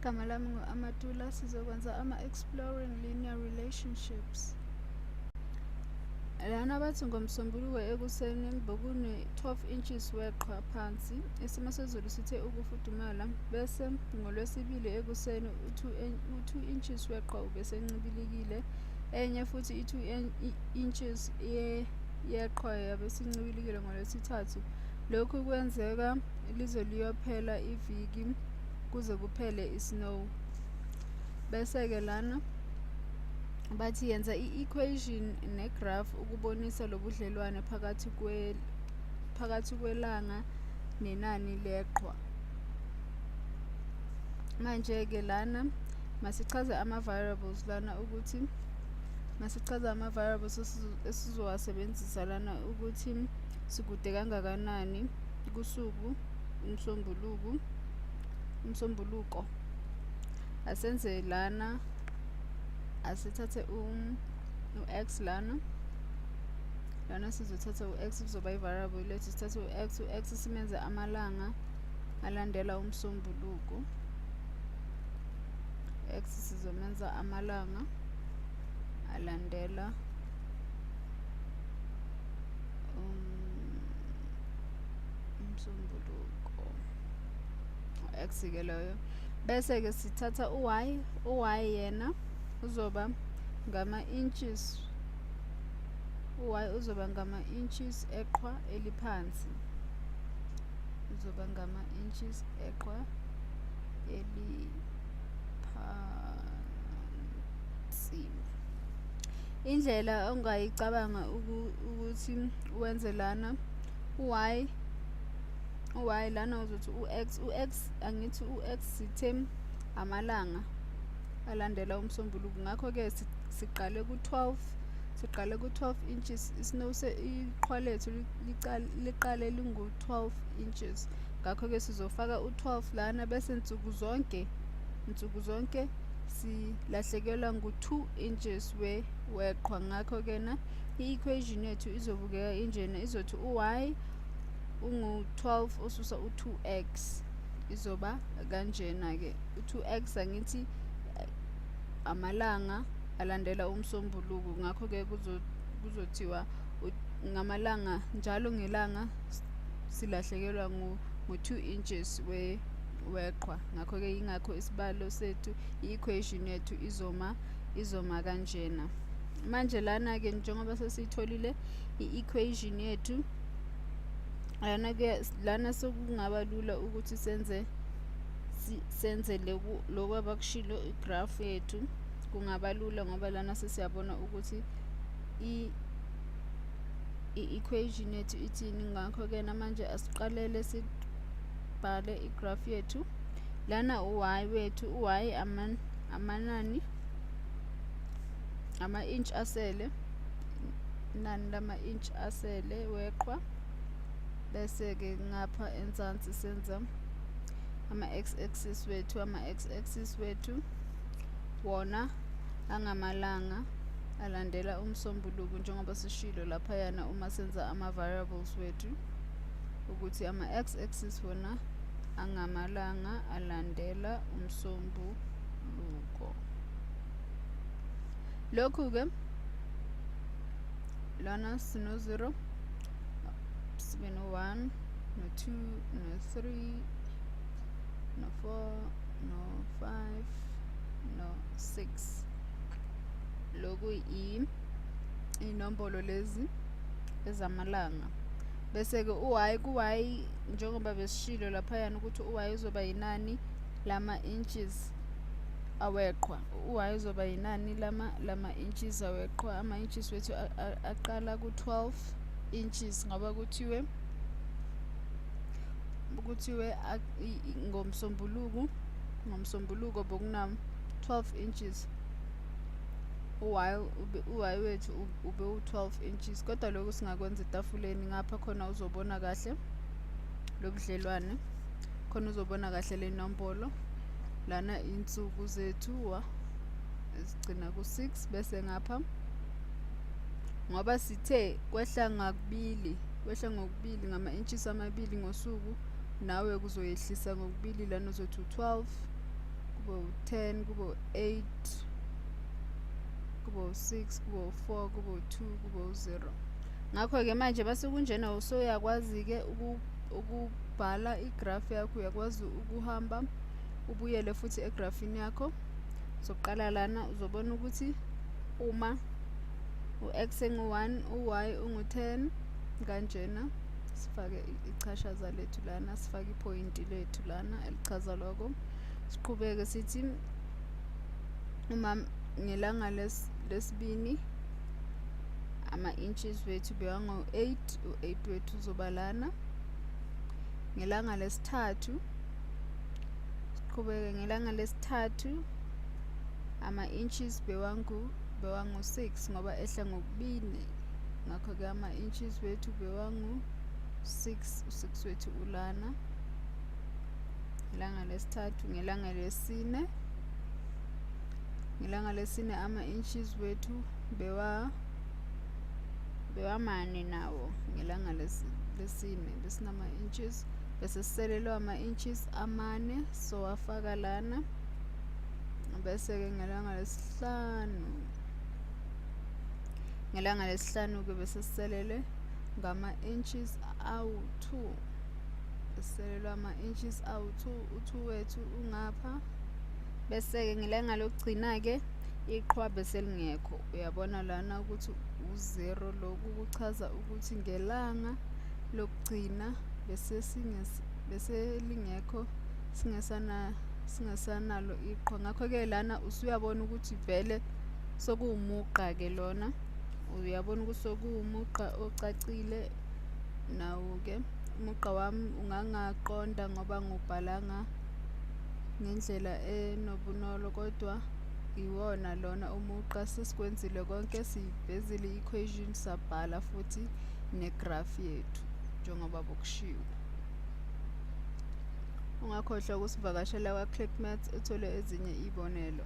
Igama lami ngu-Amatula. Sizokwenza ama-Exploring Linear Relationships. Lana bathi ngoMsombuluko ekuseni bekune-12 inches weqhwa phansi. Isimo sezulu sithe ukufudumala. Bese ngoLwesibili ekuseni u-2 inches weqhwa ubesencibilikile. Enye futhi i-2 inches yeqhwa yabe isincibilikile ngoLwesithathu. Lokhu kwenzeka lize liyophela iviki kuze kuphele i-snow. Bese-ke lana bathi yenza i-equation ne-graph ukubonisa lobudlelwane phakathi kwelanga nenani leqhwa. Manje-ke lana masichaze ama-variables lana ukuthi masichaze ama-variables esizowasebenzisa lana ukuthi sikude kangakanani kusuku umsombuluko. Asenze lana, asithathe u-x lana. Lana sizothatha u-x, kuzoba i-variable lethu. Sithathe u-x, u-x simenze amalanga alandela uMsombuluko. X sizomenza amalanga alandela uMsombuluko, x-ke loyo. Bese-ke sithatha u-y, u-y yena uzoba ngama-inches, u-y uzoba ngama-inches eqhwa eliphansi, uzoba ngama-inches eqhwa eliphansi. Indlela ongayicabanga ukuthi wenze lana u-y lana uzothi u-x, u-x angithi u-x sithe amalanga alandela uMsombuluko, ngakho-ke siqale ku-12, siqale ku-12 inches. Isnow iqhwa lethu liqale lingu-12 inches, ngakho-ke sizofaka u-12 lana, bese nsuku zonke silahlekelwa ngu-2 inches weqhwa. Ngakho-ke na i-equation yethu izobukeka injena, izothi u-y ungu-12 osusa u-2x, izoba kanjena-ke. U-2x angithi amalanga alandela uMsombuluko, ngakho-ke kuzothiwa ngamalanga, njalo ngelanga silahlekelwa ngu-2 inches weqhwa. Ngakho-ke yingakho isibalo sethu, i-equation yethu izoma kanjena. Manje lana-ke njengoba sesiyitholile i-equation yethu lana-ke, lana sekungaba lula ukuthi senze lokhu abakushilo, i-graph yethu kungaba lula ngoba lana sesiyabona ukuthi i-equation yethu ithini. Ngakho-ke namanje asiqalele sibhale i-graph yethu lana. U-y wethu, u-y amanani ama-inch asele, inani lama-inch asele weqhwa. Bese-ke ngapha enzansi senza ama-x axis wethu. Ama-x axis wethu wona angamalanga alandela uMsombuluko, njengoba sishilo laphayana uma senza ama-variables wethu ukuthi ama-x axis wona angamalanga alandela uMsombuluko. Lokhu-ke lana sino-0, sibe no-1, no-2, no-3, no-4, no-5, no-6. Lokhu iy'nombolo lezi ezamalanga. Bese-ke u-y, ku-y njengoba besishilo laphayana ukuthi u-y uzoba yinani lama-inches aweqhwa, u-y uzoba yinani lama-inches aweqhwa. Ama-inches wethu aqala ku-12 inches ngoba kuthiwe ngoMsombuluko bekuna 12 inches. U-y wethu ube u-12 inches, kodwa lokhu singakwenza etafuleni ngapha khona uzobona kahle lobudlelwane, khona uzobona kahle le nombolo lana. Insuku zethu wa zigcina ku-6, bese ngapha ngoba sithe kwehla ngakubili, kwehla ngokubili ngama-inches amabili ngosuku, nawe kuzoyehlisa ngokubili lana, uzothi u-12. kube u-10, kube u-8, kube u-6, kube u-4, kube u-2, kube u-0. Ngakho-ke manje base kunjena usuyakwazi-ke ukubhala igraph yakho, uyakwazi ukuhamba ubuyele futhi egrafini yakho. Soqala lana, uzobona ukuthi uma u-x engu-1, u-y ungu-10, kanjena sifake ichashaza lethu lana, sifake iphoyinti lethu lana elichaza lokho. Siqhubeke sithi uma ngelanga lesibini ama-inches wethu bewangu-8, u-8 wethu uzoba lana. Ngelanga lesithathu siqhubeke, ngelanga lesithathu ama-inches bewangu-6 ngoba ehla ngokubini, ngakho-ke ama-inches wethu bewangu-6, u-6 wethu ulana ngelanga lesithathu. Ngelanga lesine ama-inches wethu bewamane nawo. Ngelanga lesine besinama-inches, bese siselelwe ama-inches 4, sowafaka lana. Bese-ke ngelanga lesihlanu-ke bese siselele ngama-inches awu-2, besiselelwe ama-inches awu-2, u-2 wethu ungapha. Bese-ke ngelanga lokugcina-ke iqhwa beselingekho, uyabona lana ukuthi u-0. Lokhu kuchaza ukuthi ngelanga lokugcina bese belingekho, singesanalo iqhwa. Ngakho-ke lana usuyabona ukuthi vele sekuwumugqa-ke lona, uyabona ukuthi sekuwumugqa ocacile. Nawo-ke umugqa wami ungangaqonda ngoba ngubhalanga ngendlela enobunono, kodwa iwona lona umugqa. Sesikwenzile konke, siyivezile i-equation, sabhala futhi negraph yethu njengoba bokushiwo. Ungakhohlwa ukusivakashela kwa-Click Maths uthole ezinye iy'bonelo.